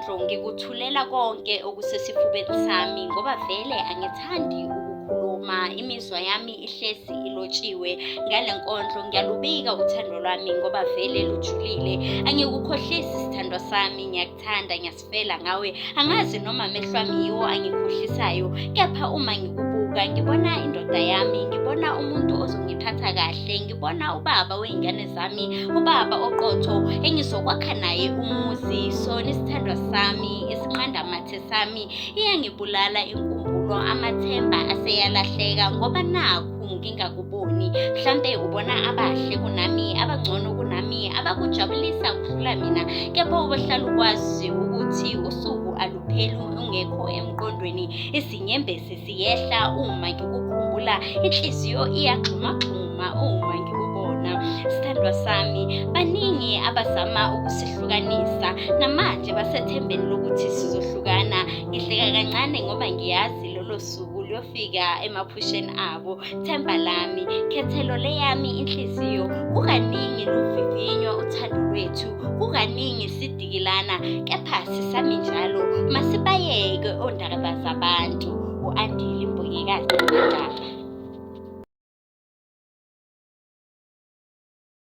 nkondlo ngikuthulela konke okusesifubeni sami ngoba vele angithandi ukukhuluma, imizwa yami ihlezi ilotshiwe. Ngale nkondlo ngiyalubika uthando lwami ngoba vele lujulile. Angikukhohlisi sithandwa sami, ngiyakuthanda, ngiyasifela ngawe. Angazi noma amehlo ami yiwo angikhohlisayo, kepha uma ngikubuka ngibona indoda yami, ngibona umuntu ozongiphatha kahle, ngibona ubaba wey'ngane zami, ubaba oqotho engizokwakha naye umuzi. Sona isithandwa sami, isinqandamathe sami, iyangibulala inkumbulo, amathemba aseyalahleka ngoba nakhu ngingakuboni. Mhlampe ubona abahle kunami, abangcono kunami, abakujabulisa kudlula mina, kepha ubohlala ukwazi ukuthi usuku alupheli ungekho emqondweni. Izinyembezi ziyehla uma ngikukhumbula, inhliziyo iyagxumagxuma uma ngikubona. Sithandwa sami, baningi abazama ukusihlukanisa, namanje basethembeni lokuthi sizohlukana. Ngihleka kancane ngoba ngiyazi lolo suku luyofika emaphusheni abo. Themba lami, khethelo leyami inhliziyo, kukaningi luvivinywa uthando lwethu, kukaningi sidikilana, kepha sisami njalo. Masibayeke ondaba zabantu. U-Andile Mbongikazi Mandaba.